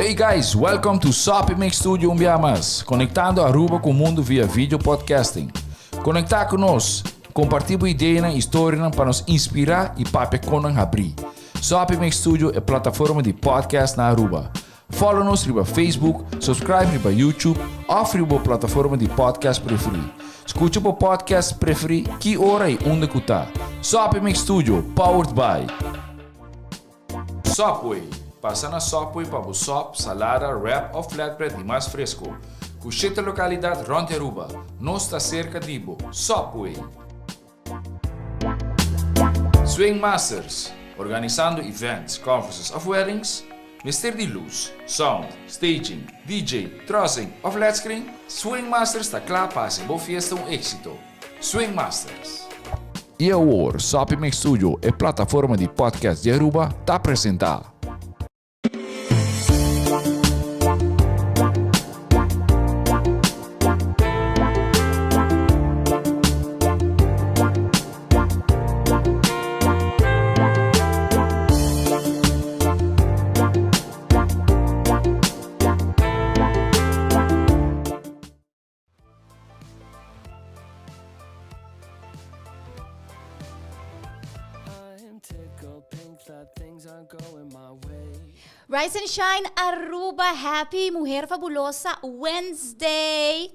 Hey guys, welcome to Soppy Mix Studio un bia mas, conectando Aruba cu mundo via video podcasting. Conecta cu nos, comparti bo ideanan y historianan pa nos inspira y papia con nan habri. Soppy Mix Studio e plataforma di podcast na Aruba. Follow nos riba Facebook, subscribe riba YouTube of riba bo plataforma di podcast preferi. Scucha bo podcast preferi ki ora y unda cu ta. Soppy Mix Studio, powered by. Subway, Pasa na Subway pa bo sòp, salada, wrap òf flatbread di mas fresco. Ku shete lokalidat rònt di Aruba, nos ta serka di bo. Subway! Swing Masters, Organisando events, conferences òf weddings? Mester di lus, sound, staging, DJ, trussing òf led screen? Swing Masters ta kla pa hasi bo fiesta un éksito. Swing Masters. I awor, Soppy Mix Studio, e plataforma di podcast di Aruba, ta presenta. Rise and shine Aruba happy mujer fabulosa Wednesday.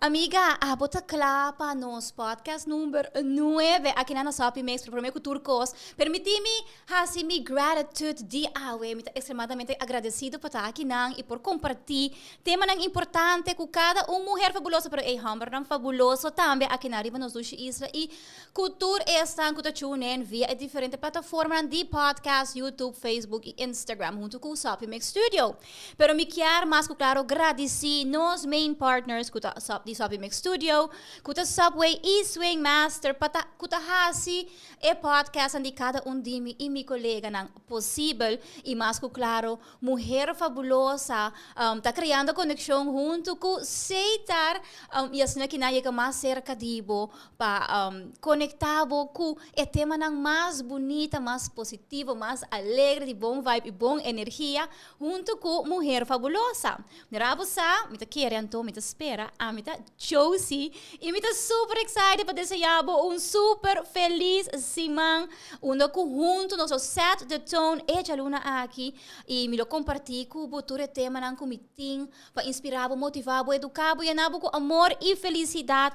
Amiga, abo ta kla pa nos podcast number 9 aki na nos Happy Mix, pero prome ku tur kos, permiti mi hasi mi gratitude di awe. Mi ta extremadamente agradecido pa ta akinan i por komparti Temanan importante ku kada un muher fabuloso, pero ey hombernan fabuloso tambe akinan riba nos dushi isla i ku tur esnan ku ta tune in via e diferente plataformanan di podcast, YouTube, Facebook i Instagram huntu ku Soppy Mix Studio. Pero mi kier mas ku klaro gradisí nos main partners ku ta di Soppy Mix Studio, ku ta Subway i Swing Master pa ta ku ta hasi e podcastnan di kada un di mi i mi koleganan posibel i mas ku klaro Muher Fabulosa ta creando conexion hunto cu Seitar y asina ki nan yega mas cerca di bo pa conecta bo cu e temanan mas bunita, mas positivo, mas alegre, di bon vibe y bon energia hunto cu Muher Fabulosa. Mira bo sa, mi ta kere anto, mi ta spera, ami ta Josie y mi ta super excited pa desea bo un super feliz siman unda cu hunto nos lo set the tone e djaluna aki y mi lo comparti cu bo tur e temanan cu mi tin pa inspira bo, motiva bo, educa bo, yena bo cu amor y felicidad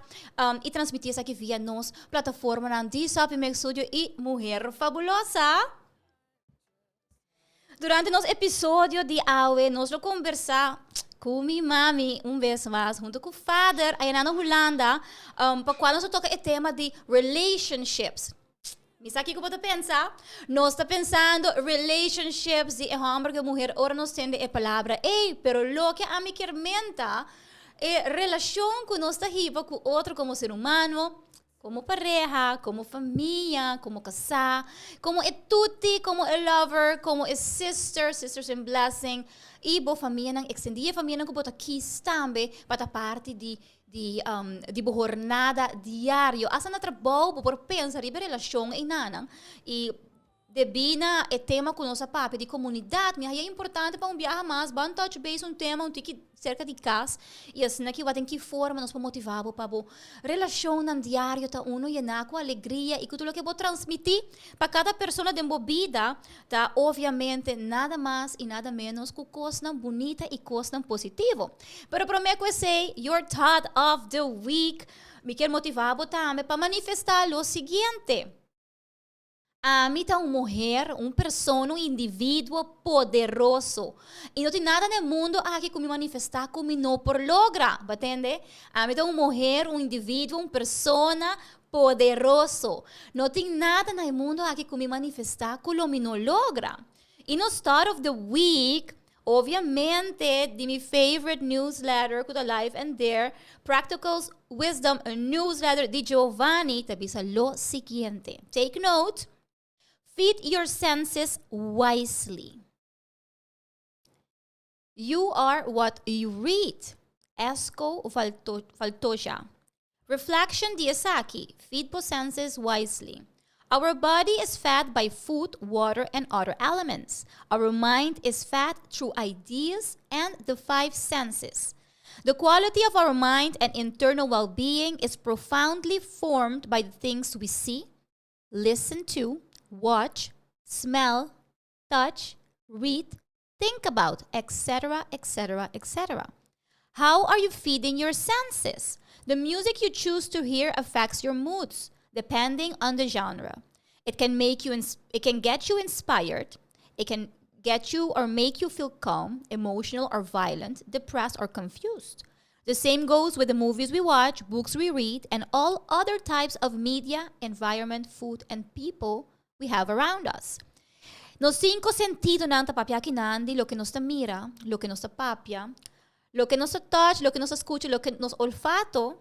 y transmiti esaki via nos plataformanan di Soppy Mix Studio y Mujer Fabulosa. Durante nos episodio di awe nos lo conversa cu mi mami un bes mas hunto cu fader aya na Hulanda um, pa cual nos lo toca e tema di relationships. Mi sa kico bo ta pensa? Nos ta pensando relationships di e homber cu e muher ora nos tende e palabra ey, pero loke ami kier menta e relacion cu nos ta hiba cu otro como ser humano, Komo pareha, komo famia, komo kasá, komo e tuti, komo e lover, komo e sister, sisters in blessing, i bo famianan ekstendí, e famianan ku bo ta kis tambe pa ta parti di di di bo hornada diario. Asta na trabou bo por pensa riba e relashon einanan i Debí na e tema ku nos a papia di komunidat, mi a haña importante pa un biaha mas ban touch base un tema un tiki serka di kas i asina ki wak den ki forma nos por motivá bo pa bo relashonnan diario ta uno yená ku alegria i ku tur loke bo transmití pa kada persona den bo bida ta obviamente nada mas i nada ménos ku kosnan bunita i kosnan positivo. Pero promé ku esei, your thought of the week, mi kier motivá bo tambe pa manifestá lo siguiente. Ami ta un muher, un persona, un individuo poderoso. I no tin nada na e mundo aki ku mi manifestá ku mi no por logra. Bo a tende? Ami ta un muher, un individuo, un persona poderoso. No tin nada na e mundo aki ku mi manifestá ku lo mi no logra. I nos thought of the week Obviamente di mi favorite newsletter ku ta Live and Dare, Practical Wisdom Newsletter di Giovanni ta bisa lo siguiente. Take note, Feed your senses wisely. You are what you read. Esko Valtoja. Reflection di esaki, Feed bo senses wisely. Our body is fed by food, water, and other elements. Our mind is fed through ideas and the five senses. The quality of our mind and internal well being is profoundly formed by the things we see, listen to, watch, smell, touch, read, think about, etc., etc., etc. How are you feeding your senses? The music you choose to hear affects your moods, depending on the genre. It can make you it can get you inspired. It can get you or make you feel calm, emotional or violent, depressed or confused. The same goes with the movies we watch, books we read, and all other types of media, environment, food, and people we have around us. Nos cinco sentidonan ta papia akinan di loke nos ta mira, loke nos ta papia, loke nos ta touch, loke nos ta scucha, loke nos olfato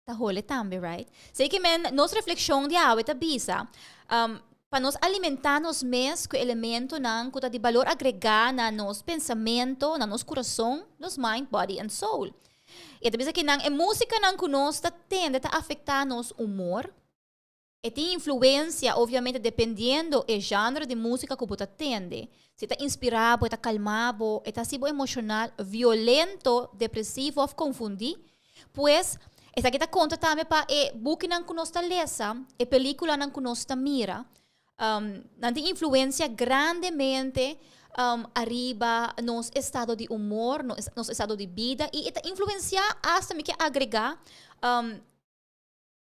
ta hole tambe, right? Esey ke men nos reflexion di awe ta bisa, pa nos alimenta nos mes cu elementonan cu ta di balor agrega na nos pensamento, na nos curason, nos mind, body and soul. Y e ta bisa ki nan e musicanan cu nos ta tende ta afecta nos humor, E tin influencia, obviamente, dependiendo e genre di musica cu bo ta tende. Si e ta inspira bo, e ta calma bo, e ta haci bo emocional, violento, depresivo of confundi. Pues, esaki ta conta tambe pa e bukinan cu nos ta lesa, e peliculanan cu nos ta mira. Nan tin influencia grandemente ariba nos estado di humor, nos estado di bida y e ta influencia hasta, mi ke agrega,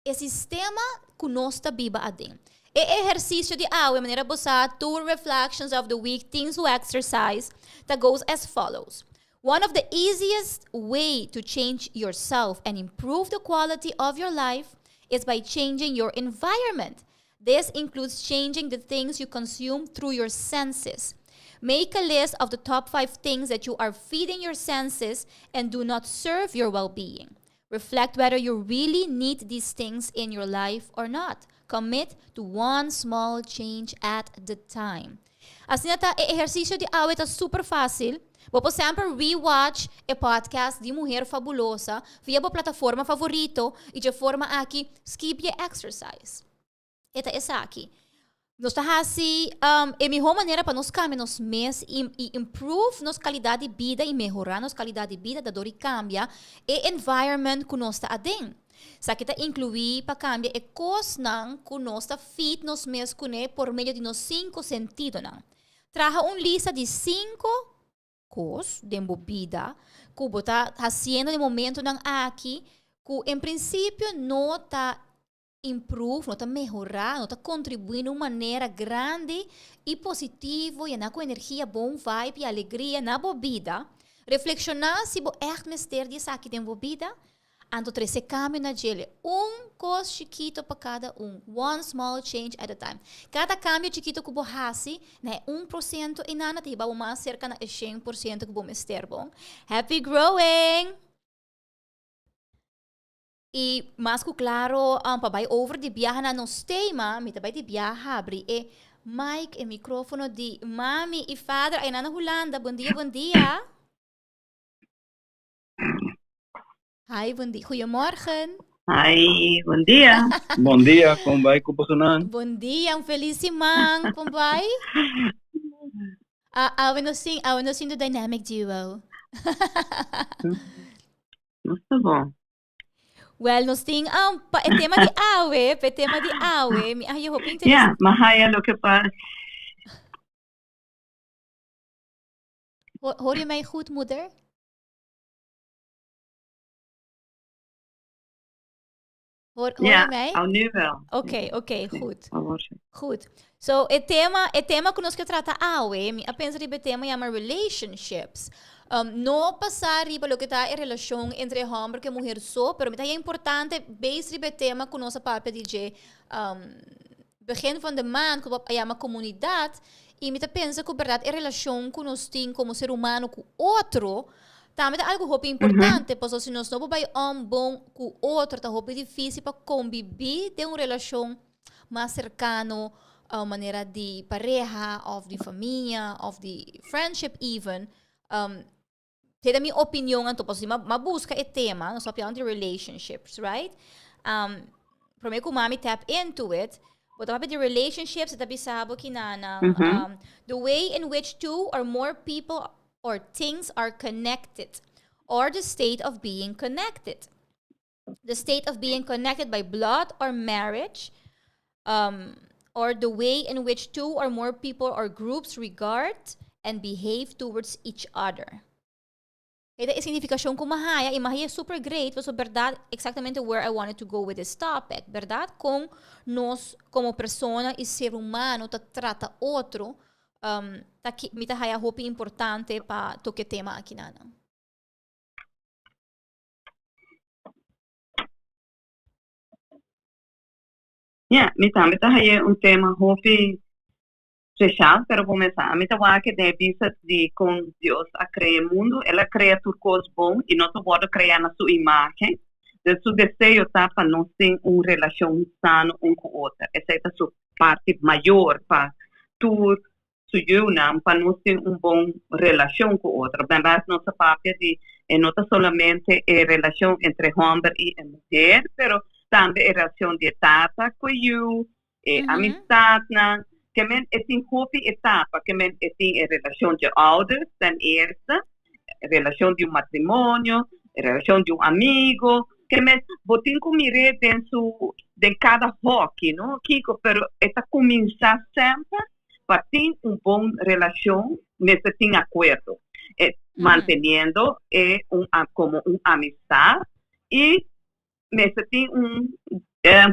e sistema ku nos ta biba aden. E ehersisio di awe, manera bo sa, tur reflections of the week, tin su exercise, ta goes as follows. One of the easiest way to change yourself and improve the quality of your life is by changing your environment. This includes changing the things you consume through your senses. Make a list of the top five things that you are feeding your senses and do not serve your well-being. Reflect whether you really need these things in your life or not. Commit to one small change at the time. Asina ta e ehersisio di awe ta super fásil. Bo por semper rewatch e podcast di Mujer Fabulosa via bo plataforma favorito i dje forma aki skip e exercise. E ta esaki. Nos ta hasi e mihó manera pa nos kambia nos mes i i improve nos kalidat di bida i mehorá nos kalidat di bida ta dor di kambia e environment ku nos ta aden. Esaki ta inkluí pa kambia e kosnan ku nos ta feed nos mes kuné por medio di nos sinku sentidonan. Traha un lista di sinku kos den bo bida ku bo ta hasiendo den momentunan aki ku en prinsipio no ta improve, no ta mehorá, no ta kontribuí na un manera grandi i positivo, yená ku energia, bon vibe i alegria na bo bida. Reflekshoná si bo ègt mester di esaki den bo bida, anto trese kambio na djele. Un kos chikito pa kada un, one small change at a time. Kada kambio chikito ku bo hasi na e un por siento einan ta hiba bo mas serka na e shen por siento ku bo mester bon. Happy growing! I mas ku klaro, pa bai over di biaha na nos tema, mi ta bai di biaha habri e mic, e mikrofono di mami i fader aynan na Hulanda. Bon dia, bon dia. Hi, bon dia. Goeiemorgen. Hi, bon dia. Bon dia, kon bai ku bosonan? Bon dia, un felis siman. Kon bai? Awe nos tin, awe nos tin de dynamic duo. Nos ta bon. Wel, nos tin um, pa e tema di awe, pa e tema di awe, mi a hopi interes. Ja, maar haya lo que pasa. Hoor je mij goed, moeder? Hoor, hoor ja, je mij? al nu wel. Oké, oké, goed. Goed. So, e tema, e tema ku nos ke trata awe, mi a pensa riba e tema yama relationships. No pasa riba loke ta e relashon entre e hòmber ku e muher so, pero mi ta haña importante base riba e tema ku nos a papia di dje begin van de maand ku a yama komunidat, i mi ta pensa ku bèrdat e relashon ku nos tin komo ser humano ku otro tambe ta algu hopi importante, pasobra si nos no por bai om bon ku otro ta hopi difísil pa kombibí den un relashon mas cercano manera di pareha of di famia of di friendship even. Te ta mi opinion anto pasobra si m'a busca e tema, nos papia di relationships, right? Prome cu mami tap into it, Bo ta papia di relationships, e ta bisa bo kinanan. The way in which two or more people or things are connected, or the state of being connected. The state of being connected by blood or marriage, or the way in which two or more people or groups regard and behave towards each other. Esta e significacion cu mi a haya y mi a haya super great paso berdad exactamente where I wanted to go with this topic, berdad? Con nos como persona y ser humano ta trata otro ta ki mi ta haya hopi importante pa toca e tema aki nan. Ja, mi tambe ta haya un tema hopi Special, pero bo mesa ami ta wak den e bista di con Dios a crea e mundo. El a crea tur cos bon y nos a wordo crea na su imagen. Dus su deseo ta pa nos tin un relacion sano un cu otro. Esey ta su parti mayor pa tur su yiunan, pa nos tin un bon relacion cu otro. Berdad nos a papia di e no ta solamente e relacion entre homber y e muher, pero tambe e relacion di e tata cu e yiu, e amistadnan, ke men e tin hopi etapa, ke men e tin e relacion dje ouders ten eerste, relacion di un matrimonio, relacion di un amigo, ke men bo tin cu mir'é den su, den cada hoki, no, kico, pero e ta cuminsa semper pa tin un bon relacion mester tin acuerdo, e manteniendo e un como un amistad y mester tin un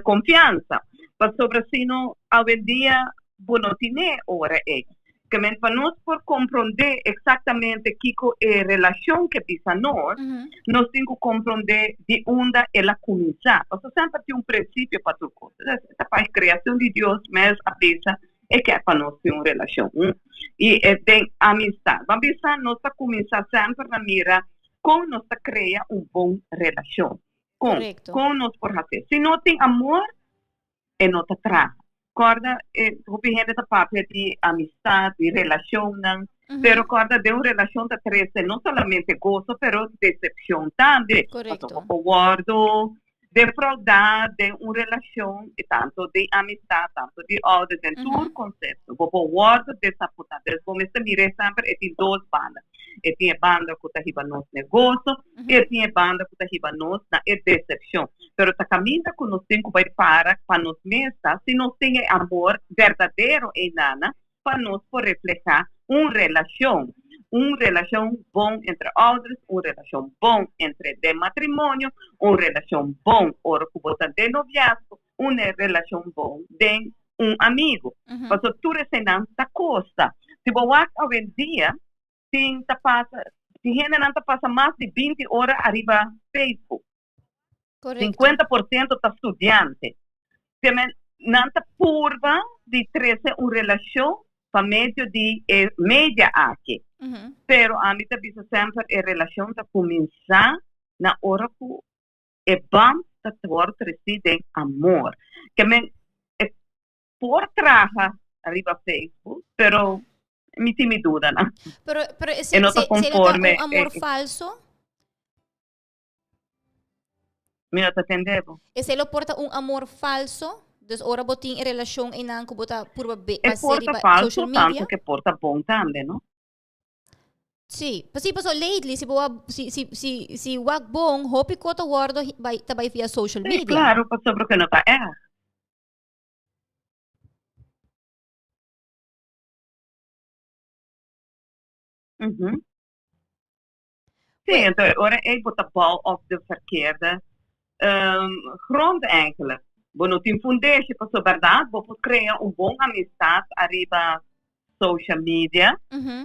confiansa pasobra si no awendia bo no tine ora ey. Ke men pa nos por compronde exactamente kico e relacion ke bisa nos, nos tin cu compronde di unda el a cuminsa. Pasobra semper tin un principio pa tur cos. Ta pa e creacion di Dios mes a bisa e kier pa nos tin un relacion y e den amistad. Ban bisa nos ta cuminsa semper na mira Kon nos ta krea un bon relashon? Kon? Korekto. Kon nos por hasié? Si no tin amor, e no ta traha. Kòrda, e hopi hende ta papia di amistat, di relashonnan, pero kòrda den un relashon ta trese no solamente goso, pero desepshon tambe. Korekto. Pasobra bo por wòrdu defraudá den un relashon, e tanto di amistat, tanto di ouder, den tur konsepto. Bo por wòrdu desapotá. Des bo mester mir'é semper e tin dos banda. E tin e banda ku ta hiba nos na e goso i e tin e banda ku ta hiba nos na e desepshon. Pero ta kaminda ku nos tin ku bai para pa nos mes ta si nos tin e amor berdadero einana pa nos por reflehá un relashon, un relashon bon entre ouders, un relashon bon entre den matrimonio, un relashon bon ora ku bo ta den noviazgo, un relashon bon den un amigu. Pasobra tur eseinan ta kosta. Si bo wak awendia tin ta pasa, tin hendenan ta pasa mas di binti ora ariba Facebook. Correcto. 50% ta studiante. Te men, nan ta purba di trece un relacion pa medio di e media aki. Pero ami ta bisa semper e relacion ta cuminsa na ora cu e band ta worde treci den amor. Ke men, e por traha riba Facebook, pero mi tin mi dudanan. Pero, pero E se, no ta se, se ta conforme un amor e- falso? Mi no ta tende bo. Esei lo por ta un amor falso? Dus ora bo tin e relashon einan ku bo ta purba E bas'é por ta riba falso social media? tanto ke por ta bon tambe, no? Sí, sí, paso lately si bo a si si si si wak bon hopi ko ta wordo bai ta bai via social Sí, media. claro, pasobra ke no ta ègt. Mhm. Sí, Pues, entonces ora ei bo ta bouw op de verkeerde grond eigenlijk. Bo no tin fundeshi pasobra berdad bo por crea un bon amistad ariba social media,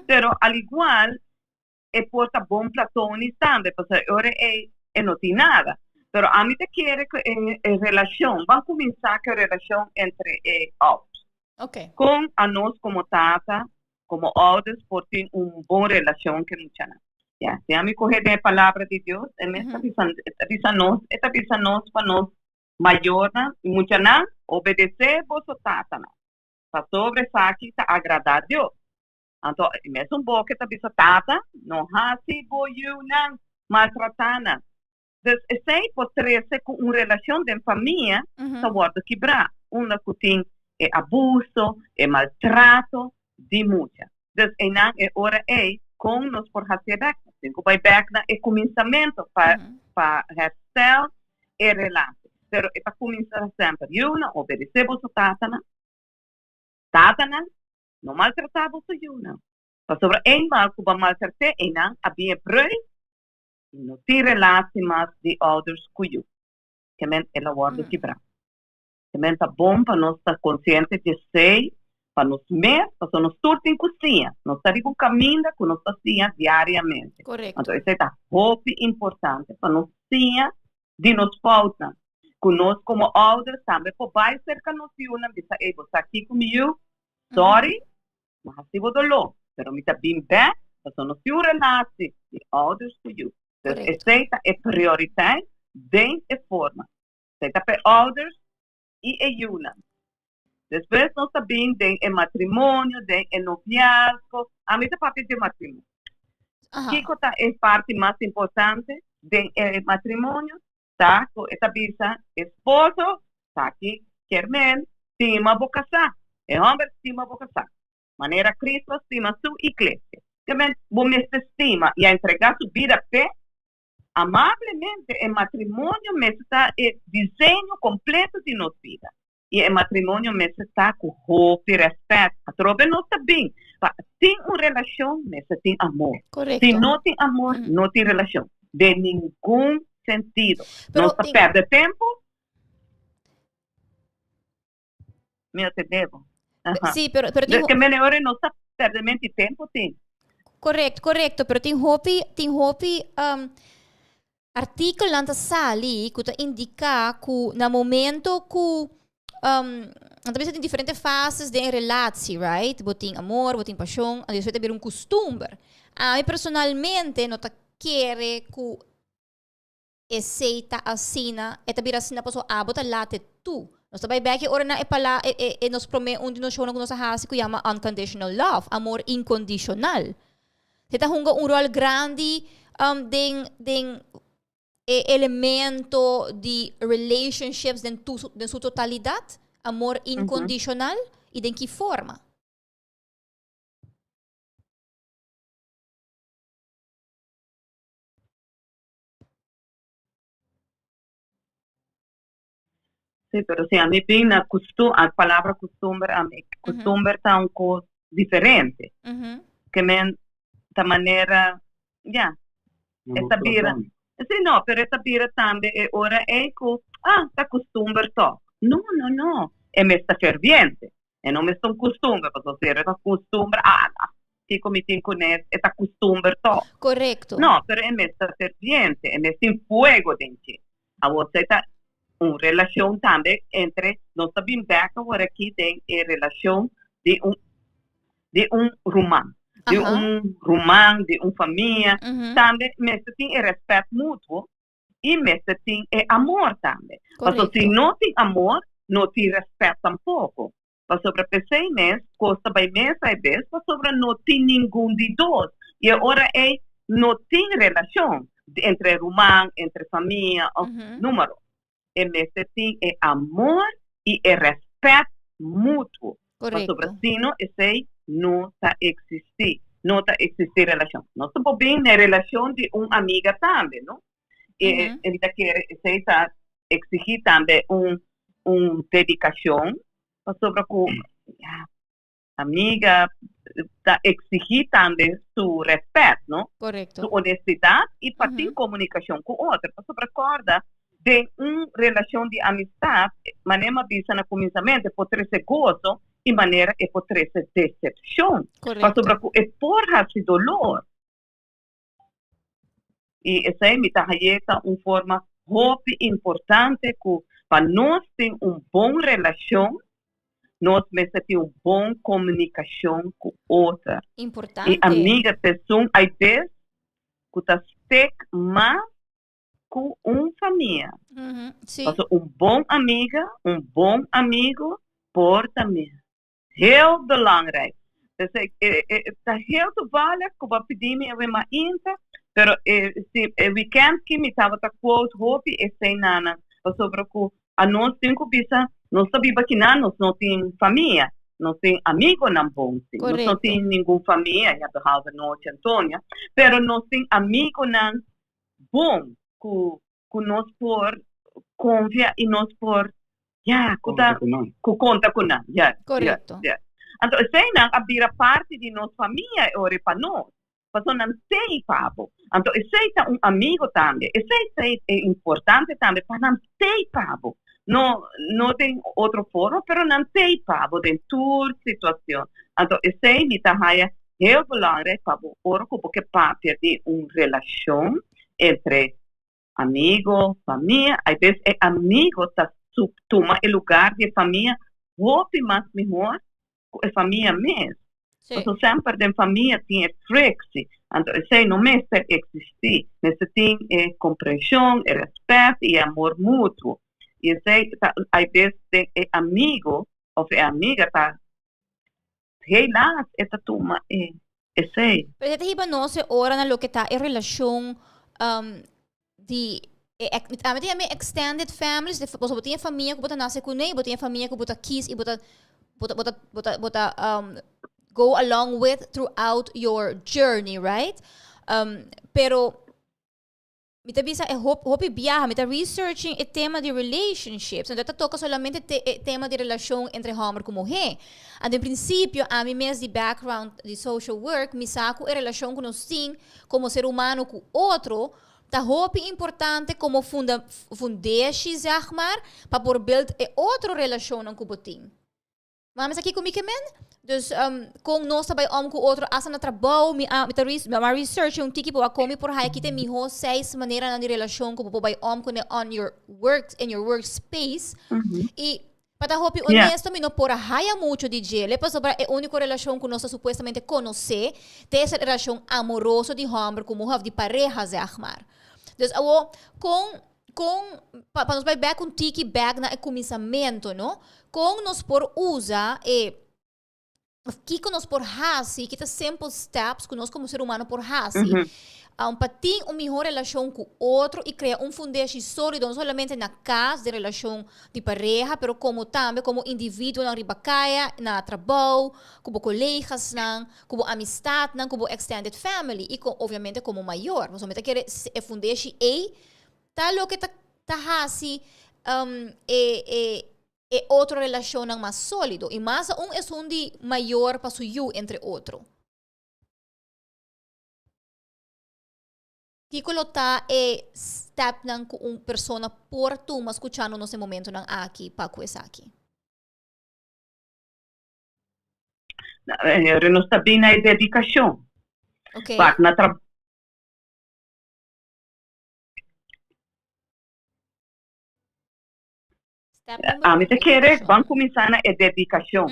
pero al igual e por ta bon platonisch tambe pasobra ora ei e no tin nada. Pero ami ta kere cu e relacion, ban cuminsa cu e relacion entre e ouders. Con anos como tata Como ouders por tin un bon relacion cu e muchanan. Ya, si ami coge den e palabra di Dios, e mes ta bisa, e ta bisa nos, e ta bisa nos pa nos mayornan y muchanan obedece boso tatanan, pasobra esaki ta agrada Dios. Anto e mesun boca ta bisa tata, no haci bo yiunan maltrata nan. Dus esei por trece cu un relacion den famia ta wordo kibra, unda cu tin. e abuso, e maltrato di mucha. Dus einan e ora ei kon nos por hasié bèk? Nos tin ku bai bèk na e kuminsamentu pa pa herstel e relatie. Pero e ta kuminsá semper, Yunan, obedesé boso tatanan. Tatanan, no maltratá boso yunan. Pasobra eenmaal ku bo a maltrat'é, einan a bin e brui i no tin relatie mas di ouders ku yu. Ke men el a wòrdu kibrá. Ke men ta bon pa nos ta konsiente di esei pa nos mes, pasobra nos tur tin ku siña. Nos ta riba un kaminda ku nos ta siña diariamente. Anto esei ta hopi importante pa nos siña di nos foutnan. Ku nos komo ouders tambe por bai serka nos yunan bisa, Ey, bo sa kiko mi yu? Sorry, mi a hasi bo doló, pero mi ta bin bèk pasobra nos tin un relatie di ouders ku yu. Dus esei ta e prioriteit den e forma. Esei ta pa e ouders i e yunan. Despues nos ta bin den e matrimonio, den e noviazgo. Ami ta papia dje matrimonio. Kiko ta e parti mas importante den e matrimonio? Ta ku e ta bisa esposo, Taki kier men stima bo kasá. E hòmber stima bo kasá. Manera Cristo a stima su iglesia. Kier men bo mester stima i a entregá su bida p'e. Amablemente, e matrimonio mester ta e diseño completo di nos bida. I e matrimonio mester ta cu hopi respet. Atrobe nos ta bin pa tin un relacion mester tin amor. Si no tin amor, no tin relacion. Den ningun sentido. Nos ta perde tempo. Mi no te debo. Aha. Sí, pero, pero tin Dus ke mene ora no ta perdementi tempo tin. Correcto, correcto, pero tin hopi, tin hopi um, artíkelnan ta sali ku ta indiká ku na momento ku um, nan ta bisa tin diferente fases den relatie, right? Bo tin amor, bo tin pashon, anto esei ta bira un kustumber. Ami personalmente no ta kere ku Esey ta asina, e ta bira asina pasobra abo ta late tu. Nos ta bai bek e ora na e pala e e e nos prome un di nos shownan ku nos a hasi ku yama unconditional love, amor incondicional. E ta hunga un rol grandi den den e elemento di relationships den tu den su totalidad, amor incondicional, y den ki forma? Sí, pero si ami bin na custu a palabra custumber ami custumber ta un cos diferente. Ke men ta manera ya e ta bira sí no pero e ta bira tambe e ora ei cu ah ta custumber toch. No no no e mes ta ferviente. E no mester un custumber, pasobra si e ta custumber, ah, no, kico mi tin cune, e ta custumber toch. Correcto. No, pero e mester ferviente, e mester tin fuego den dje. Awor, esei ta un relacion tambe entre, nos ta bin bek awor aki den e relacion di un, di un ruman, di un ruman, di un famia, tambe mester tin e respet mutuo i mester tin e amor tambe. Pasobra si no tin amor, no tin rèspèt tampoko. Pasobra p'esei mes kos ta bai mesa e bes, pasobra no tin ningun di dos. I e ora ei no tin relashon entre ruman, entre famia òf número. E mester tin e amor i e rèspèt mutuo. Pasobra sino esei no ta eksistí. No ta eksistí relashon. Nos ta por bin na e relashon di un amiga tambe, no? E mi ta kere esei ta eksigí tambe un un dedikashon pasobra ku ya amiga ta eksigí tambe su rèspèt, no? Su honestidat i pa tin komunikashon ku otro. Pasobra kòrda Den un relashon di amistat, manera mi a bisa na kuminsamentu, e por trese goso i manera e por trese desepshon. Pasobra ku e por hasi dolor. I esei mi ta hañ'é ta un forma hopi importante ku pa nos tin un bon relashon, nos mester tin un bon komunikashon ku otro. I amiga ta esun aibes ku ta stek mas ku un famia. Pasobra un bon amiga, un bon amigo por ta heel belangrijk. Dus ta heel toevallig ku bo a pidi mi awe mainta, pero e weekend ki mi tabata quote hopi esei nanan pasobra ku. Anos tin ku bisa, nos ta biba kinan, nos no tin famia, nos tin amigonan bon si, nos no tin ningun famia, ya behalve Nochi Antonia, pero nos tin amigonan bon ku ku nos por konfia i nos por, ya, ku ta, ku konta ku nan, ya, ya, ya. Anto eseinan a bira parti di nos famia e ora pa nos. Pasobra nan tei pa bo. Anto esei ta un amigo tambe. Esei ta e importante tambe pa nan tei pa bo. No, no den otro forma, pero nan tei pa bo den tur situacion. Anto esei mi ta haya heel belangrijk pa bo ora cu bo ke papia di un relacion entre amigo, famia. Hay bes e amigo ta tuma e lugar di e famia hopi mas mihor ku e famia mes. Sí. Pasobra semper den famia tin e frictie, anto esei no mester existi. Mester tin e comprension, e respet y e amor mutuo. Y esei ta hay bes den e amigo of e amiga ta helaas e ta tuma e esei. Pero esei ta hiba nos e ora na loke ta e relacion um, di e ami ta yama e extended families, pasobra bo tin e famia ku bo ta nase kuné i bo tin e famia ku bo ta kis i bo ta bo ta bo ta bo ta bo ta go along with throughout your journey, right? Pero mi ta bisa e hopi biaha mi ta researching e tema di relationships, anto e ta toka solamente te e tema di relashon entre hòmber ku muhé. Anto en prinsipio ami mes di background di social work mi sa ku e relashon ku nos tin komo ser humano ku otro Ta hopi importante komo funda fundeshi zeg maar pa por build e otro relashonnan ku bo tin. Mami sa kiko mi ke men? Dus kon nos ta bai om ku otro asta na trabou mi a mi ta mi a research un tiki pa wak kon mi por haya kita e miho seis maneranan di relashon ku bo por bai om kuné on your work in your work space i Pa ta hopi honesto mi no por a haya mucho di djele pasobra e unico relacion cu nos ta supuestamente conoce ta e relacion amoroso di homber cu muher of di pareha zeg maar. Dus awo con con pa pa nos bay bek un tiki bek na e cuminsamento no con nos por usa e Of kiko nos por hasi, ki ta simple steps ku nos komo ser humano por hasi um, pa tin un mihó relashon ku otro i krea un fundeshi sólido, no solamente na kas, den relashon di pareha, pero komo tambe komo individuonan riba kaya, na trabou, ku bo kolegasnan, ku bo amistatnan, ku bo extended family i ko obviamente komo mayor. Pasobra mi ta kere e fundeshi ei ta loke ta ta hasi um, e e e otro relashonnan mas sólido, i mas aun esun di mayor pa su yu, entre otro. Kiko lo ta e stèpnan ku un persona por tuma skuchando nos e momentonan aki pa ku esaki? Nos ta bin na e dedikashon. Oké. Wak na trabou. Ami ta kere ban kuminsá na e dedikashon.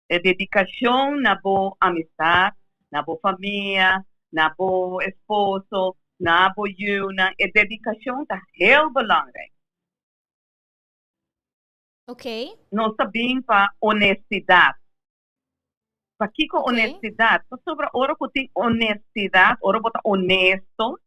E dedikashon na bo amistat, na bo famia, na bo esposo, na bo yunan. E dedikashon ta heel belangrijk. Nos ta bin pa honestidat. Pakiko honestidat? Pasobra ora ku tin honestidat, ora bo ta honesto,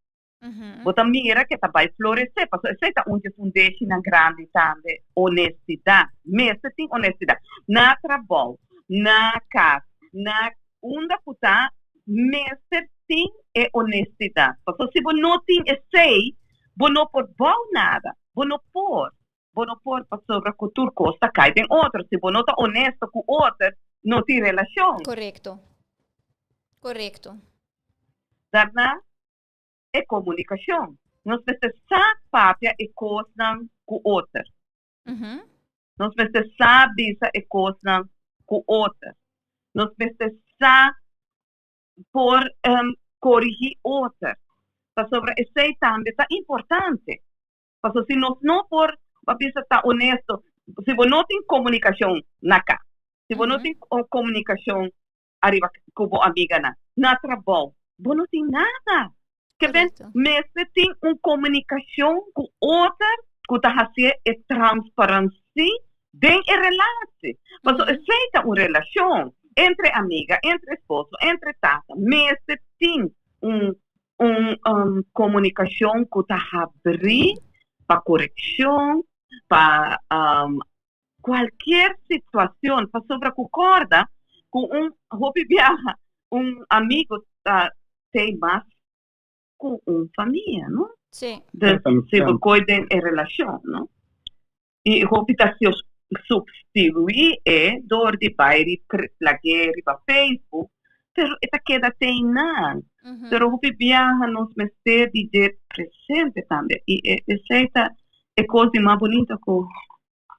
Bo ta mira ke ta bai floresé, pasobra esei ta un dje fundeshinan grandi tambe, honestidat. Mester tin honestidat na trabou, na kas, na unda ku ta, mester tin e honestidat. Pasobra si bo no tin esei, bo no por bou nada, bo no por, bo no por pasobra ku tur kos ta kai den otro. Si bo no ta honesto ku otro, no tin relashon. Korekto. Korekto. Daarna e komunikashon. Nos mester sa papia e kosnan ku oter. Nos mester sa bisa e kosnan ku oter. Nos mester sa por korigí oter. Pasobra esei tambe ta importante. Pasobra si nos no por bisa ta honesto, si bo no tin komunikashon na kas, si bo no tin komunikashon ariba ku bo amiganan na trabou, bo no tin nada. Ke ben mester tin un komunikashon ku oter ku ta hasié e transparansi den e relasi. Pasobra esei ta un relashon entre amiga, entre esposo, entre tata. Mester tin un un komunikashon ku ta habrí pa korekshon. pa um, cualkier situacion, pasobra cu corda cu un hopi biaha un amigo ta tey mas cu un famia, no? Sí. Dus si bo coy den e relacion, no? Y hopi ta substitui e door di bay ri plag'é riba Facebook, pero e ta keda tey nan. Pero hopi biaha nos mester di dje presente tambe y esey ta e cos di mas bunita cu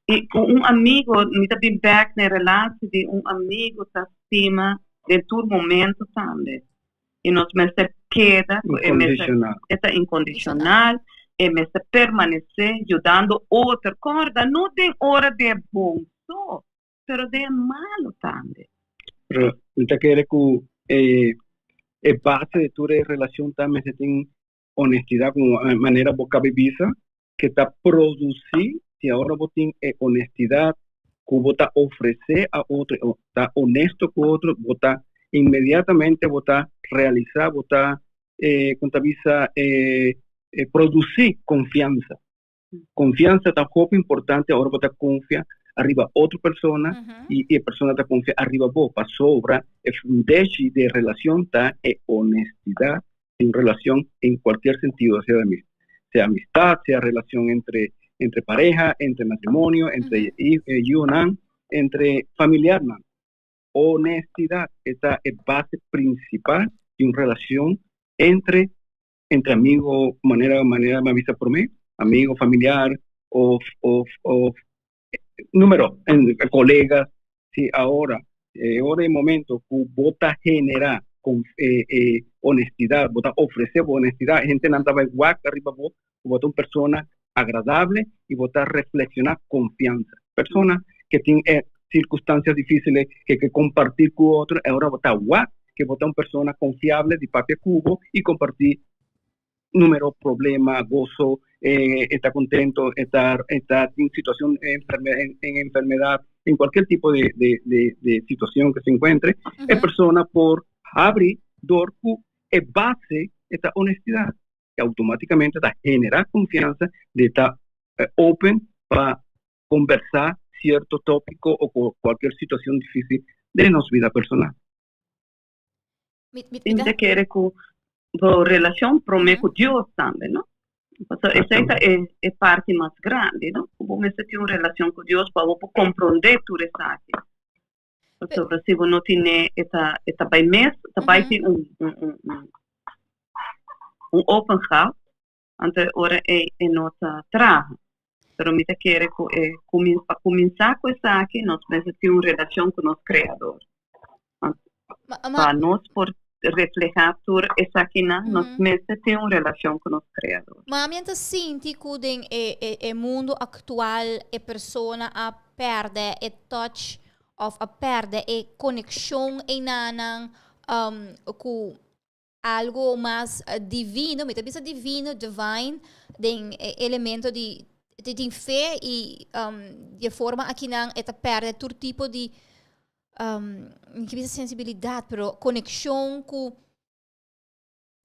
y cu un amigo, mi ta bin bek na e relatie di un amigo ta stima den tur momento tambe. Y nos mester keda cu e mester e ta incondicional, e mester permanece yudando otro. Corda, no den ora di e bon so, pero den e malo tambe. Pero mi ta kere cu e e base di tur e relacion ta mester tin honestidad como manera bo cabe bisa que ta produci si ahora bo tin e honestidad cu bo ta ofrece a otro ta honesto cu otro bo ta inmediatamente bo ta realisa bo ta eh con ta bisa eh produci confiansa. Confiansa ta hopi importante ora bo ta confia ariba otro persona y e persona ta confia ariba bo pasobra e fundeshi di e relacion ta e honestidad di un relacion en cualkier sentido sea de sea amistad sea relacion entre entre pareha entre matrimonio entre yunan entre familiarnan. Honestidad e ta e base principal di un relacion entre entre amigo manera manera mi a bisa prome amigo familiar of of of numero colega si ahora e ora e momento cu bo ta genera con e e honestidad bo ta ofrece bo honestidad hentenan ta bay wak ariba bo cu bo ta un persona agradable y bo ta reflexiona confianza persona que tin e circunstancias dificiles que ke compartir cu otro e ora bo ta wak ke bo ta un persona confiable di papia cu bo y comparti numero problema gozo e ta contento e ta e ta tin situacion en enfermedad en cualkier tipo de de de de situacion que se encuentre e persona por habri door cu e base e ta honestidad y automaticamente ta genera confianza di ta open pa conversa cierto topico o cualkier situacion dificil den nos vida personal. Mi ta kere cu bo relacion prome cu Dios tambe, no? Pasobra esey ta e parti mas grandi, no? Cu bo mester tin un relacion cu Dios pa bo por comprende tur esaki. Pasobra si bo no tine e ta e ta bai mes, ta bai tin un un un un un open gat, anto e ora ei e no ta traha. Pero mi ta kere ku e kumin pa kuminsá ku esaki nos mester tin un relashon ku nos Kreador. Pa nos por reflehá tur esakinan nos mester tin un relashon ku nos Kreador. Ma mi ta sinti ku den e e e mundu aktual e persona a pèrdè e touch òf a pèrdè e konekshon einanan ku algo mas divino, mi ta bisa divino, divine, den e elemento di di tin fe i di e forma akinan e ta pèrdè tur tipo di mi ke bisa sensibilidat pero konekshon ku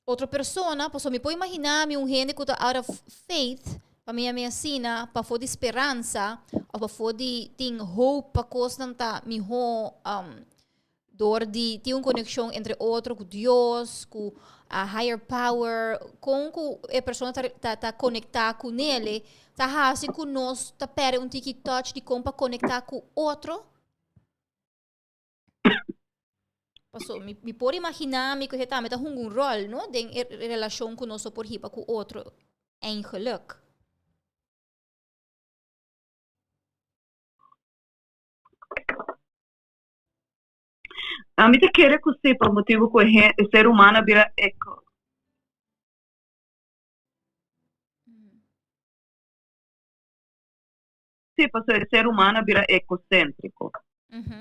otro persona, pasobra mi por imagina mi un hende ku ta out of faith, pa mi ami asina, pafó di speransa òf pafó di tin hoop pa kosnan ta mihó dor di tin un konekshon entre otro ku Dios, ku a higher power, kon ku e persona ta ta ta konektá ku nele, ta hasi ku nos ta pèrdè un tiki touch di kon pa konektá ku otro. Paso mi mi por imaginá mi ku e tambe ta hunga un ròl, no, den e relashon ku nos por hiba ku otro eigenlijk. Ami ta kere ku si pa motibu ku e ser humano a bira eko. Sí, pasobra e ser humano a bira ekoséntriko.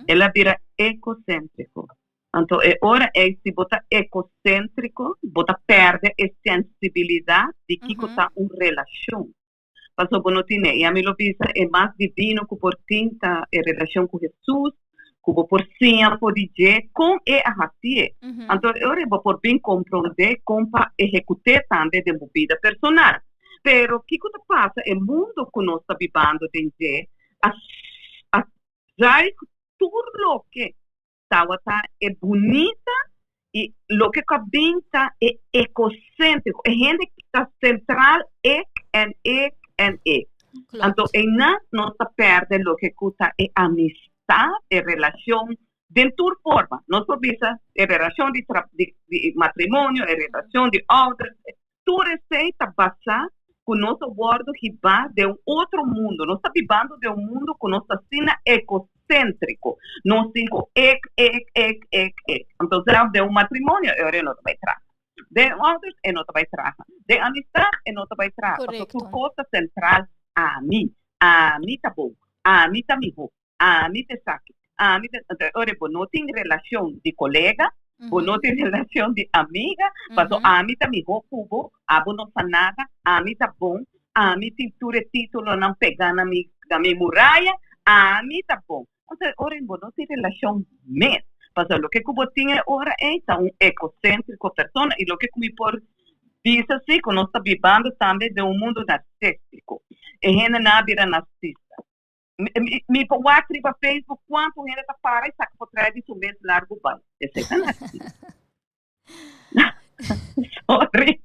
El a bira ekoséntriko. Anto e ora ei si bo ta ekoséntriko, bo ta pèrdè e sensibilidat di kiko ta un relashon. Pasobra bo no tine. I ami lo bisa e mas divino ku por tin ta e relashon ku Hesus, ku bo por siña for di dje kon e a hasié. Anto e ora ei bo por bin komprondé kon pa ehekut'é tambe den bo bida personal. Pero kiko ta pasa e mundo ku nos ta bibando den dje a a zuig tur loke tabata e bunita i loke ku a bin ta e egocéntrico, e hende ta central ik en ik en ik. Anto einan nos ta perde loke ku ta e amistad, e relacion den tur forma. Nos por bisa e relacion di di matrimonio, e relacion di ouders, Tur esei ta basá ku nos a wòrdu hibá den un otro mundu. Nos ta bibando den un mundu ku nos ta asina ekoséntriko. Nos tin ku ek, ek, ek, ek, ek. Anto sèlf den un matrimonio e ora e no ta bai traha. Den ouders e no ta bai traha. Den amistat e no ta bai traha. Pasobra tur kos ta sentral ami. Ami ta bon. Ami ta mihó. Ami ta esaki, ami ta. Anto e ora bo no tin relashon di kolega, bo no tin relashon di amiga, paso ami ta mihó ku bo, abo no sa nada, ami ta bon, ami tin tur e títulonan pegá na mi na mi muraya, ami ta bon. Anto e ora bo no tin relashon mes, paso loke ku bo tin e ora ei ta un egocéntrico persona i loke ku mi por bisa si ku nos ta bibando tambe den un mundu narcístico. E hendenan a bira narcista. Mi por wak riba Facebook cuanto hende ta para y saca portret di su mes largo bai. Esey ta narcisista. Sorry.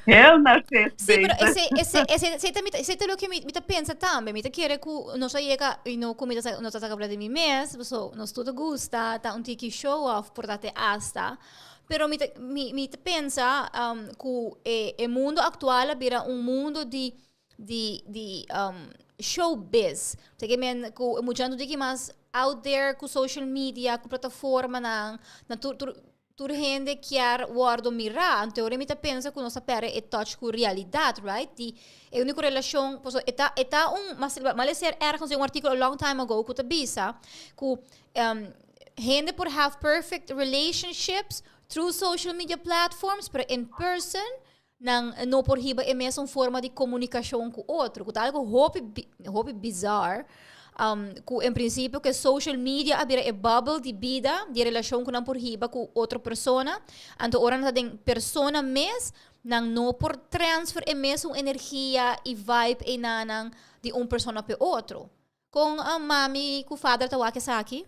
Heel narcist. Sí, pero ese, ese, ese, ese ta mi, ese ta lo que mi, mi ta pensa tambe. Mi ta kere ku nos a yega, y no ku mi ta, no ta saca habla de mi mes, so nos tur ta gusta, ta un tiki show off por ta te hasta. Pero mi ta, mi, mi ta pensa um, ku e, e mundo actual a bira un mundo di di di um, showbiz. Te ke men ku mucha no tiki mas out there ku social media, ku plataformanan, na tur tur tur hende kier wordo mira. Anto ora mi ta pensa ku nos a perde e touch ku realidad, right? Di e unico relacion, paso e ta e ta un mas male ser ergens den un articulo a long time ago ku ta bisa ku um, hende por have perfect relationships through social media platforms, pero in person Nan no por hiba e mesun forma di komunikashon ku otro, ku ta algo hopi hopi bizar, ku en prinsipio ku e social media a bira e bubble di bida, di e relashon ku nan por hiba ku otro persona, anto ora nan ta den persona mes, nan no por transfer e mesun energia i vibe einanan di un persona pa e otro. Kon mami ku fader ta wak esaki?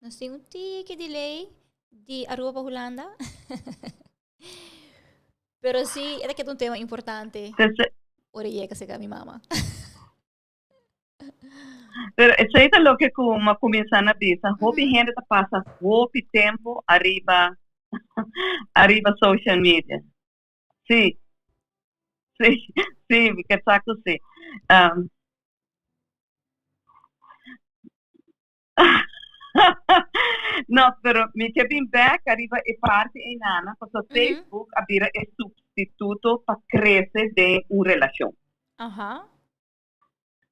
Nos tin un tiki delay di Aruba pa Hulanda. Pero sí, era que un tema importante. Ora llega se mi mama. Pero esei ta loke ku m'a kuminsá na bisa. Hopi hende ta pasa hopi tempu ariba ariba social media. Sí, sí, sí, mi ke sa ku sí. Um, no, pero mi ke bin bek ariba e parti einana, pasobra Facebook a bira e substituto pa krese den un relashon.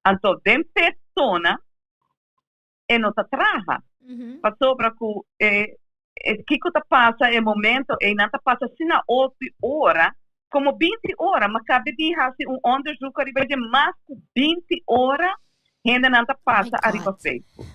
Anto den persona e no ta traha. Pasobra ku e e kiko ta pasa e momento ei nan ta pasa asina hopi ora, komo binti ora, ma kabe di hasi un onderzoek ariba dje mas ku binti ora hendenan ta pasa ariba Facebook.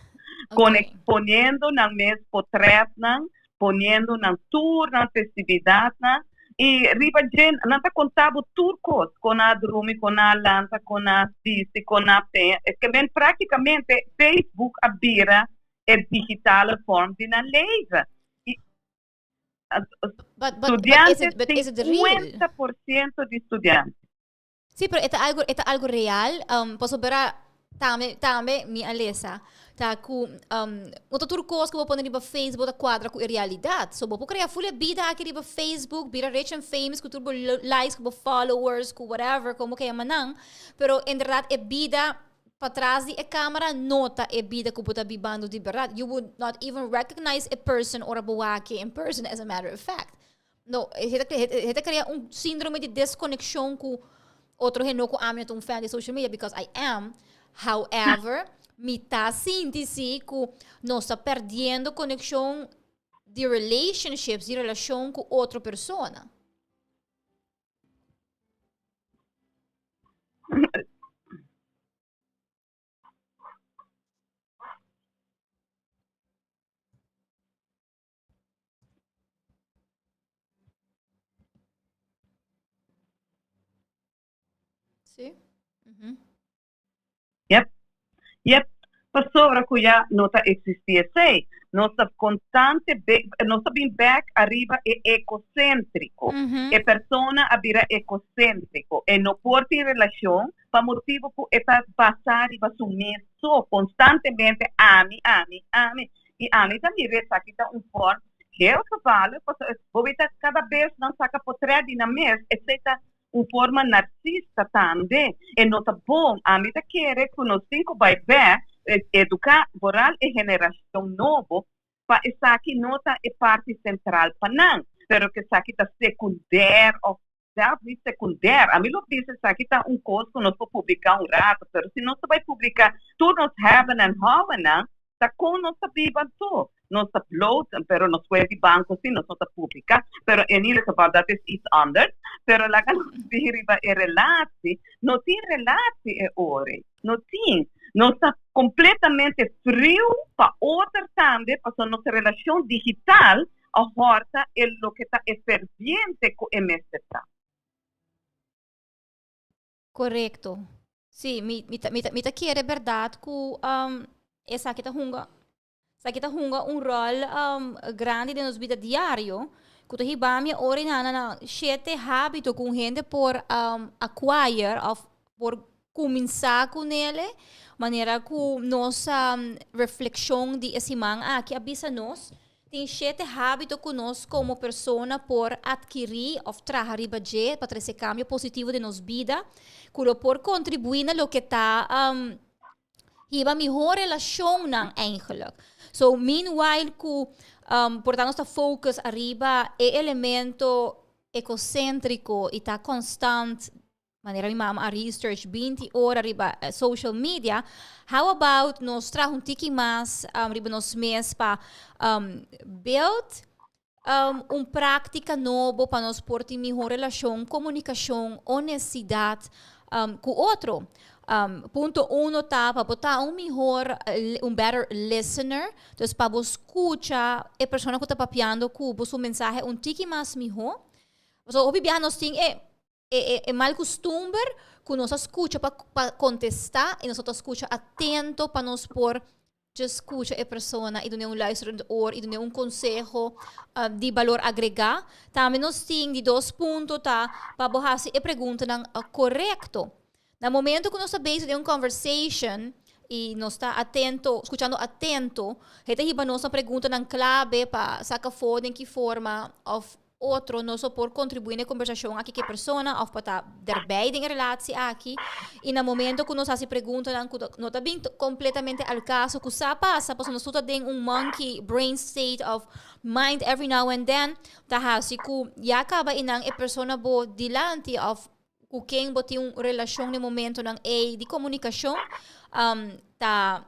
Kone poniendo nan mes potretnan, poniendo nan tur nan festividatnan i riba dje nan ta konta bo tur kos, kon a drumi, kon a lanta, kon a bisti, kon a peña. Ke men praktikamente Facebook a bira e digitale vorm di nan leven. I But, but, but is studiante, it, but is it real? 50% di studiante. Sí, pero e ta algo, e ta algo real. Um, pasobra tambe, tambe mi a lesa ta ku um, no ta tur kos ku bo pone riba Facebook ta kuadra ku e realidat. So bo por krea full e bida aki riba Facebook, bira rich and famous ku tur bo likes, ku bo followers, ku whatever, komo ke yama nan. Pero inderdaad e bida patras di e kamera no ta e bida ku bo ta bibando di berdad. You would not even recognize e person ora bo wak in person as a matter of fact. No, e ta, e ta crea un síndrome di desconexion cu otro hende, no cu ami no ta un fan di social media, because I am. However, mi ta sinti si cu nos ta perdiendo conexion di relationships, di relacion cu otro persona. Si. Yep. Pasobra ku ya no ta eksistí esei. Nos ta konstante, nos ta bin bèk ariba e egoséntriko. E persona a bira egoséntriko. E no por tin relashon pa motibu ku e ta basá riba su mes so konstantemente: ami, ami, ami. I ami ta mira esaki ta un forma heel gevaarlijk, pasobra bo ta kada bes nan saka portrèt di nan mes, etc. Un forma narsista tambe e no ta bon. Ami ta kere ku nos tin ku bai bèk, eduká vooral e generashon nobo pa esaki no ta e parti sentral pa nan, pero ku esaki ta sekundair òf zelfs niet sekundair. Ami lo bisa esaki ta un kos ku nos por publiká un ratu, pero si nos bai publiká tur nos hebben en houden nan, ta kon nos ta biba anto? Nos ta bloot, pero nos kuenta di banko si nos no ta publiká, pero in ieder geval dat is iets anders. Pero laga nos riba e relatie, no tin relatie e ora, no tin. Nos ta kompletamente friu pa otro tambe, pasobra nos relashon digital a hòrta e loke ta e ferviente ku e mester ta. Korekto. Si, mi ta kere berdat ku esaki ta hunga un ròl grandi den nos bida diario. Ku ta hiba mi ora na shete hábito ku hende por acquire òf por kuminsá kuné, manera ku nos reflekshon di e siman aki a bisa nos. Tin shete hábito ku nos komo persona por atkirí òf traha riba dje pa trese kambio positivo den nos bida, ku por kontribuí na loke ta hiba mihó relashonnan eigenlijk. So meanwhile ku por tantu ta focus ariba e elemento egoséntriko i ta konstant, manera mi mama a research 20 ora riba social media, how about nos traha un tiki mas riba nos mes pa build un práktika nobo pa nos por tin mihó relashon, komunikashon, honestidat ku otro? Punto 1 ta pa bo ta un mihó, un better listener. Anto, pa bo skucha e persona ku ta papiando ku bo su mensahe un tiki mas mihó. So, hopi biaha nos tin e mal kustumber ku nos skucha pa kontestá i nos skucha atento pa nos por just skucha e persona i duna un luisterend oor i duna un konseho di balor agregá. Tambe nos tin di 2 punto ta pa bo hasi e preguntanan korekto. Na momento ku nos ta bezig den un conversation i nos ta atento, skuchando atento, e ta hiba nos preguntanan klave pa saka afó den ki forma òf otro nos por kontribuí na e kombersashon aki ku e persona òf pa ta erbij den relatie aki. I na momento ku nos hasi preguntanan ku no ta bin kompletamente al kaso, ku sa pasa, pasobra nos ta den un monkey brain state of mind every now and then, ta hasi ku ya kaba einan e persona bo dilanti òf ku ken bo tin un relashon na momentonan ei di komunikashon ta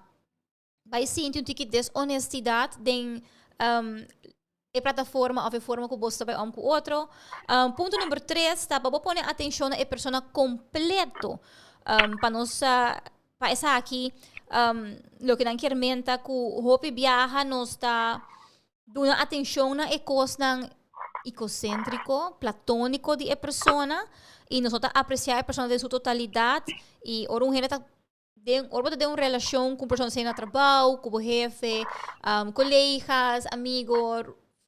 bai sinti un tiki deshonestidat den e plataforma òf e forma ku bo ta bai om ku otro. Punto number 3 ta pa bo pone atenshon na e persona kompleto. Pa nos pa esaki loke nan kier men ta ku hopi biaha nos ta duna atenshon na e kosnan egoséntriko, platóniko di e persona i nos no ta apresiá e persona den su totalidat. I ora un hende ta den ora bo ta den un relashon ku un persona, sea na trabou, ku bo hefe, kolegas, amigo,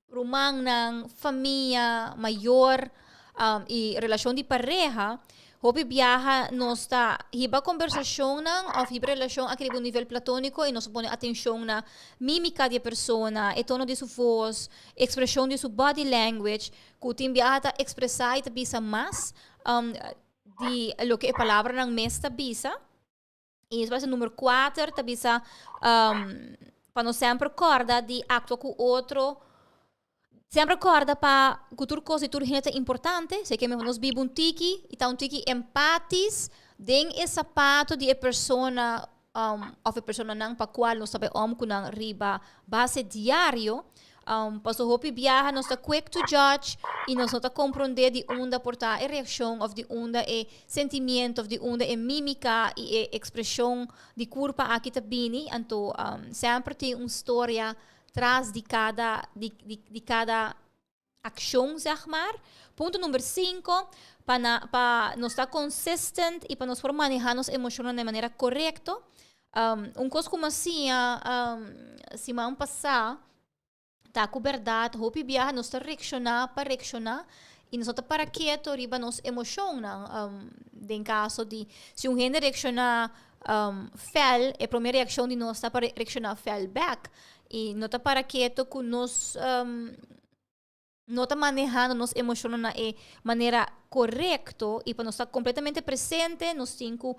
rumannan, famia, mayor i relashon di pareha, hopi biaha nos ta hiba kombersashonnan òf hiba relashon aki riba un nivel platóniko i nos ta pone atenshon na mímika di e persona, e tono di su voz, ekspreshon di su body language, ku tin biaha ta ekspresá i ta bisa mas di loke e palabranan mes ta bisa. I despues number 4 ta bisa pa nos semper kòrda di aktua ku otro. Semper kòrda pa ku tur kos i tur hende ta importante. Asina ke nos biba un tiki i ta un tiki empatisch den e sapato di e persona òf e personanan pa kual nos ta bai om ku nan riba base diario. Pasobra hopi biaha nos ta quick to judge i nos no ta komprondé di unda por ta e reakshon òf di unda e sentimiento òf di unda e mímika i e ekspreshon di kurpa aki ta bini. Anto semper tin un storia tras di kada. Accion, zeg maar. Punto number 5, pa, na, pa nos ta consistent y pa nos por maneha nos emocionnan de manera correcto. Um, un cos cu mi a siña um, siman pasa, ta cu berdad, hopi biaha nos ta reacciona pa reacciona y nos no ta para keto riba nos emocionnan. Um, den caso di, si un hende reacciona um, fel, e prome reaccion di nos ta pa reacciona fel back. Y no ta para keto cu nos um, no ta manehando nos emocionnan na e manera corecto y pa nos ta completamente presente nos tin cu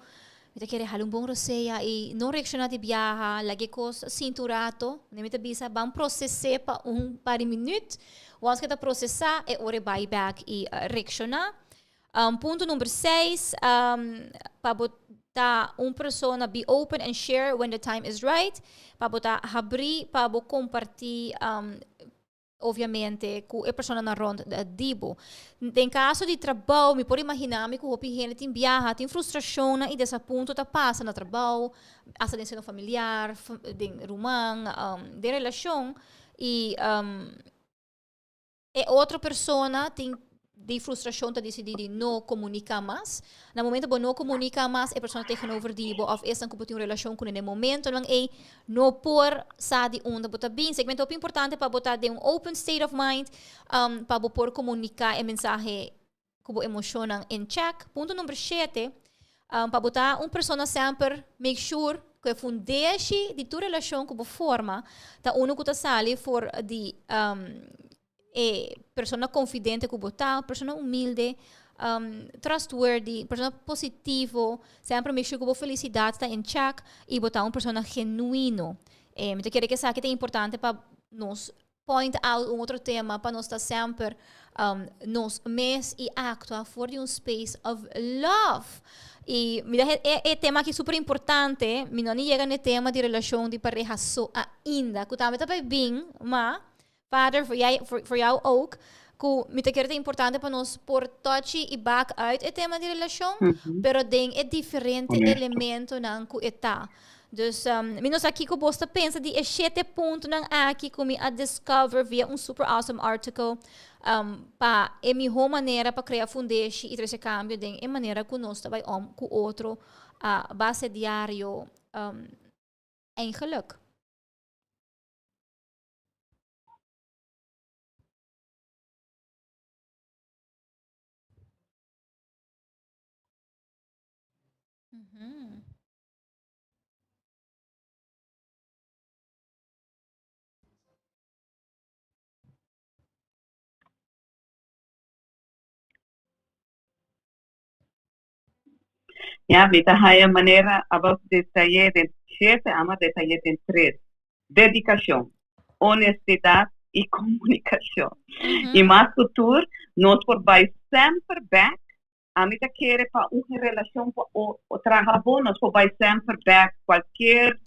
mi ta kere hala un bon rosea y no reacciona di biaha, laga e cos sinti un rato, mi ta bisa ban procese pa un par di minuut, once cu ta procesa e ora e bay back y reacciona. Um, punto number 6, um, pa bo ta un persona be open and share when the time is right, pa bo ta habri, pa bo comparti um, obviamente cu e personanan rond di bo. Den caso di trabou, mi por imagina mi cu hopi hende tin biaha, tin frustracionnan y desapunto ta pasa na trabou, hasta den seno familiar, den ruman, um, den relacion y um, E otro persona tin di frustracion ta dicidi di no comunica mas. Na momento bo no comunica mas, e persona tegenover di bo of esnan cu bo tin un relacion cune den momentonan ey no por sa di unda bo ta bin. Segmento hopi importante pa bo ta den un open state of mind um, pa bo por comunica e mensahe cu bo emocionnan in check. Punto number shete, um, pa bo ta un persona semper make sure cu e fundeshi di tur relacion cu bo forma ta uno cu ta sali for di um, e persona confidente cu bo ta, persona humilde, um, trustworthy, persona positivo, semper make sure cu bo felicidad ta in check y bo ta un persona genuino. Eh, mi ta kere cu esaki ta importante pa nos point out un otro tema pa nos ta semper um, nos mes y actua for di un space of love. Y mira, e, e tema aki super importante, mi no ni llega ne tema di relacion di pareja so ainda, ku tambe ta bij bin, ma, vader, voor, jij, voor, voor jou ook, ku mi ta kere ta importante pa nos por touchy y back uit e tema di relacion, pero den e diferente Honesto. elementonan ku e ta. Dus um, mi no sa kiko bos ta pensa di e shete puntonan aki ku mi a discover via un super awesome article um, pa e mihó manera pa krea fundeshi i trese kambio den e manera ku nos ta bai om ku otro a base diario um, eigenlijk. Mhm. Ja, mi ta haya manera abas detaye den shete, ama detaye den tres. Dedicacion, honestidad y comunicacion. Y mas cu tur, nos por bay semper bek Ami ta kere pa un relacion pa o traha bon, nos por bay semper bek cualkier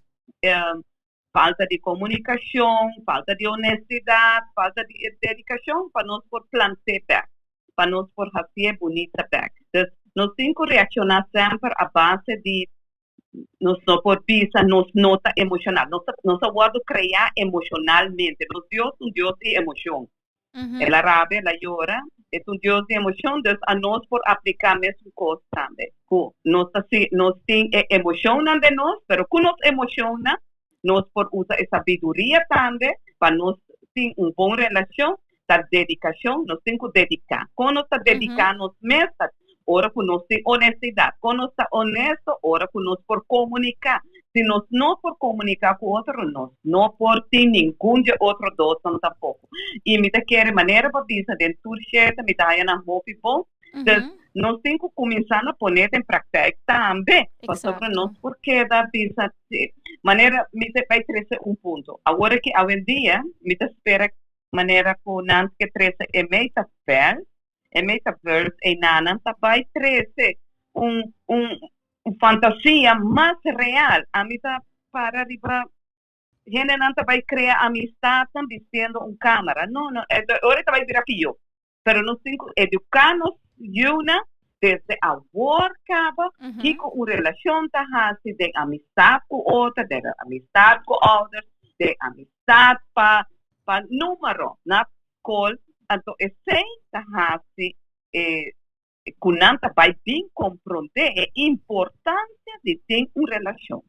falta di comunicacion, falta di honestidad, falta di dedicacion pa nos por plant'e bek, pa nos por haci'e bunita bek. Dus nos tin cu reacciona semper a base di nos no por bisa nos no ta emocional, nos ta nos a wordo crea emocionalmente, nos Dios ta un Dios di emocion. El a rabia, el a yora. E ta un Dios di emocion, dus anos por aplica mesun cos tambe. Cu nos ta si, nos tin e emocionnan den nos, pero cu nos emocionnan nos por usa e sabiduria tambe pa nos tin un bon relacion, ta dedicacion, nos tin cu dedica. Con nos ta dedica nos mes ta ora cu nos tin honestidad. Con nos ta honesto? Ora cu nos por comunica. Si nos no por comunica cu otro, nos no por tin ningun dje otro dosnan tampoco. Y mi ta kere manera bo bisa den tur shete, mi ta haya nan hopi bon. Dus nos tin cu cuminsa na pone den praktijk tambe, pasobra nos por keda bisa manera mi ta bay trece un punto. Awor aki awendia mi ta spera manera cu nan ke trece e metaverse, E metaverse einanan ta bai trece un un un fantasia mas real. Ami ta para riba hendenan ta bai crea amistadnan bistiendo un camera. No, no, ora e ta bai bira pio. Pero nos tin cu educa nos yiunan desde awor caba kico un relacion ta haci den amistad cu otro, den amistad cu ouders, den amistad pa pa numero na scol. Anto esei ta hasi e ku nan ta bai bin komprondé e importansia di tin un relashon.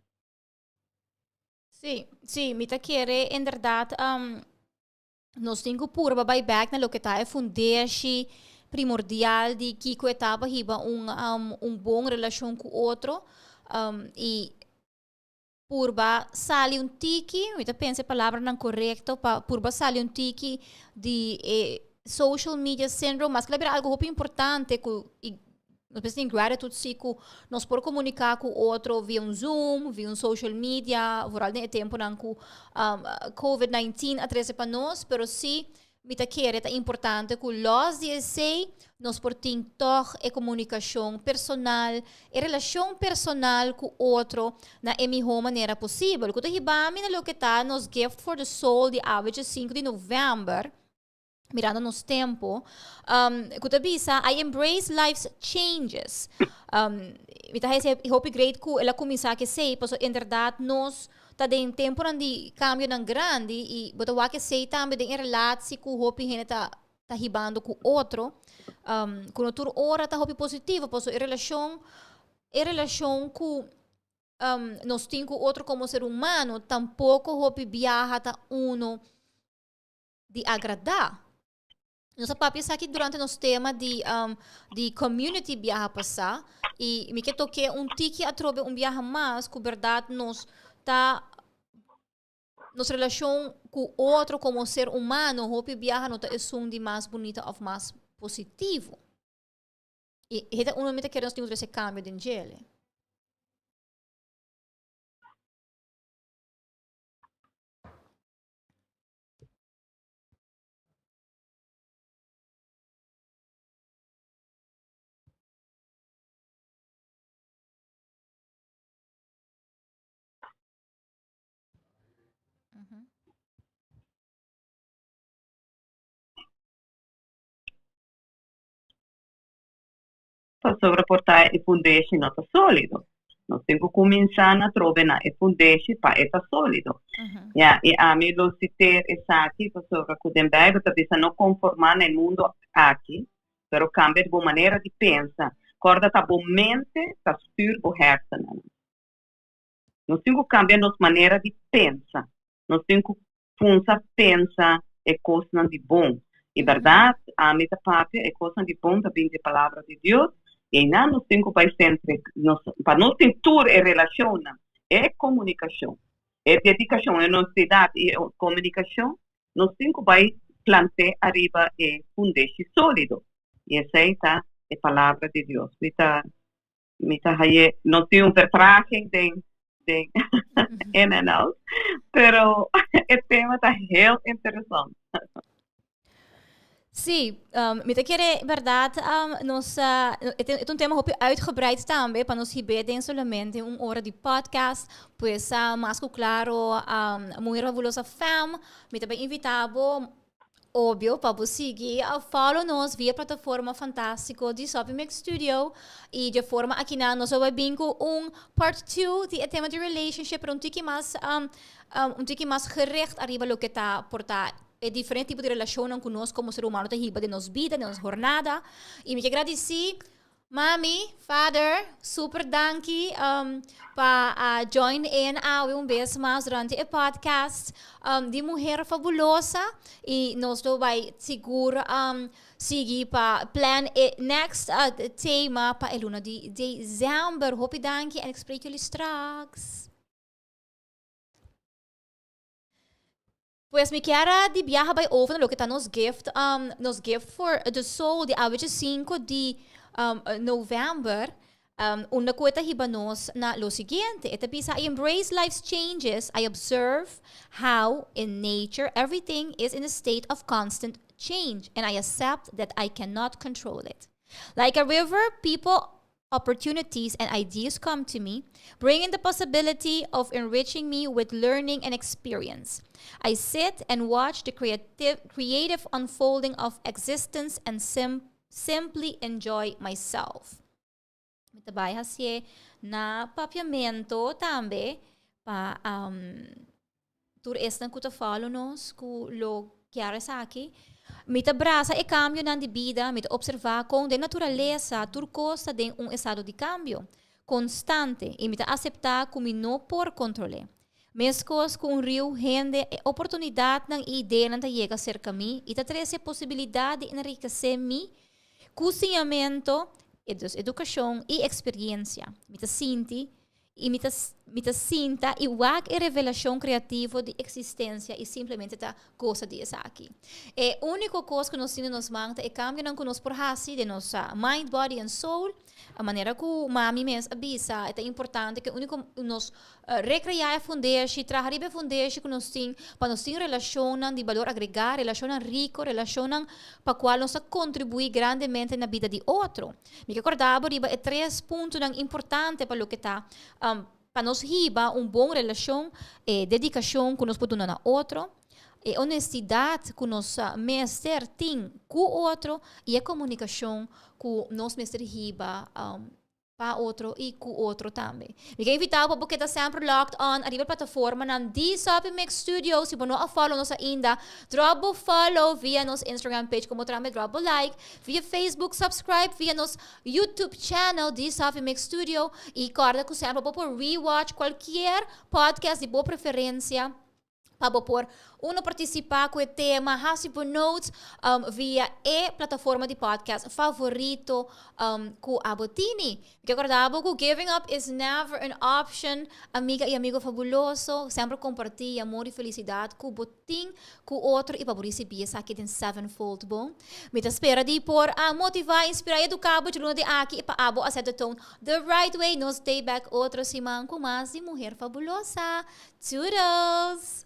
Sí, sí, mi ta kere inderdaad nos tin ku purba bai bek na loke ta e fundeshi primordial di kiko e ta pa hiba un un bon relashon ku otro i purba sali un tiki, mi ta pensa e palabranan korekto pa purba sali un tiki di e social media syndrome, maske la bira algo hopi importante ku i nos mester tin gratitude si ku nos por komunika ku otro via un zoom, via un social media, vooral den e temponan ku covid 19 a trese pa nos, pero si Mi ta kere ta importante ku lòs di esei nos por tin tòg e komunikashon personal, e relashon personal ku otro na e mihó manera posibel. Ku ta hiba mi na loke ta nos Gift for the Soul di awe dje sinku di novèmber, mirando nos tempu, ku ta bisa, I embrace life's changes. Mi ta hasi hopi great ku el a kuminsá ku esei, pasobra inderdat nos Ta den temponan di cambionan grandi y bo ta wak esey tambe den e relatie cu hopi hende ta ta hibando cu otro, cu no tur ora ta hopi positivo, pasobra e relacion e relacion cu nos tin cu otro como ser humano tampoco hopi biaha ta uno di agradá. Nos a papia esaki durante nos tema di, um, di community biaha pasá y mi ke toke un tiki atrobe un biaha mas ku berdad nos ta nos relacion ku otro como ser humano hopi biaha no ta esun di mas bunita of mas positivo. Y heta uno mi ta kere nos tin ku trese cambio den djele. Pasobra por ta e fundeshi no ta sólido. Nos tin ku kuminsá na trobe na e fundeshi pa e ta sólido. Ya, i ami lo siter esaki pasobra ku den Bijbel ta bisa no konformá na e mundu aki, pero kambia di bo manera di pensa. Kòrda ta bo mente ta stür bo hèrsennan. Nos tin ku kambia nos manera di pensa. Nos tin ku Funsa pensa e kosnan di bon. I bèrdat, ami ta papia e kosnan di bon ta bin di e Palabra di Dios, i einan nos tin ku bai sentra nos pa nos tin tur e relashonnan, e komunikashon, e dedikashon, e honestidat i e komunikashon, nos tin ku bai plant'é ariba e fundeshi sólido, i esei ta e Palabra di Dios. Mi ta Mi ta haye, no tin un vertraging den den in and out, pero e tema ta heel interesant. Sí, um, mi ta kere berdad um, nos uh, het, het un tema hopi uitgebreid tambe pa nos hibé den solamente un ora di podcast. Pues uh, mas ku claro, um, Mujer Fabulosa Fam, mi ta bay invita bo Obvio pa bo sigui follow nos via plataforma fantastico di Soppy Mix Studio y dje forma akinan nos lo bai bin cu un part two di e tema di relationship pero un tiki mas un tiki mas gericht ariba loke ta por ta e diferente tipo di relacionnan cu nos como ser humano ta hiba den nos bida den nos jornada y mi ke gradici Mami, Father, super danki um, pa a join in awe un bes mas durante e podcast um, di Mujer Fabulosa. Y nos lo bai sigur um, sigui pa plan e next uh, tema pa e luna di december. Hopi danki en ik spreek jullie straks. Pues mi kier a di biaha bai over na loke ta nos gift, um, nos gift for the soul di awe 5 di um, november, um, unda ku e ta hiba nos na lo siguiente. E ta bisa, I embrace life's changes, I observe how in nature everything is in a state of constant change, and I accept that I cannot control it. Like a river, people opportunities and ideas come to me, bringing the possibility of enriching me with learning and experience. I sit and watch the creative, creative unfolding of existence and sim simply enjoy myself. Mi ta bai hasié na papiamento tambe pa um, tur esnan ku ta follow nos ku lo kier esaki. Mi ta brasa e kambionan di bida, mi ta observá kon den naturalesa tur kos ta den un estado di kambio konstante i mi ta aseptá ku mi no por kontrol'é. Meskos ku un riu, hende, e oportunidatnan i ideanan ta yega serka mi i ta trese posibilidat di enrikesé mi ku siñamentu, dus edukashon i eksperiensia. Mi ta sinti i mi ta mi ta sinta i wak e revelashon kreativo di eksistensia i simplemente ta gosa di esaki. E úniko kos ku nos tin den nos man ta e kambionan ku nos por hasi den nos mind, body and soul. A manera ku mami mes a bisa, e ta importante ku e úniko nos Rekreá e fundeshi, traha riba e fundeshi ku nos tin pa nos tin relashonnan di balor agregá, relashonnan riko, relashonnan pa kual nos ta kontribuí grandemente na bida di otro. Mi ke kòrda bo riba e tres puntonan importante pa loke ta pa nos hiba un bon relashon, e dedikashon ku nos por duna na otro, e honestidat ku nos mester tin ku otro i e komunikashon ku nos mester hiba pa otro y cu otro tambe. Mi ke invita bo pa bo keda semper locked on ariba e plataformanan di Soppy Mix Studio. Si bo no a follow nos ainda, drop bo follow via nos Instagram page como tambe drop bo like via Facebook, subscribe via nos YouTube channel di Soppy Mix Studio y corda cu semper bo por rewatch cualkier podcast di bo preferencia. Pa bo por uno partisipá ku e tema, hasi bo notes via e plataforma di podcast favorito ku abo tini. Mi ke kòrda bo ku giving up is never an option, amiga i amigo fabuloso. Semper kompartí amor i felisidat ku bo tin ku otro i pa bo risibí esaki den sevenfold bon. Mi ta spera di por a motivá, inspirá i eduká bo djuluna di aki i pa abo a set the tone the right way. Nos stay back otro siman ku mas di Muher Fabulosa. Toodles!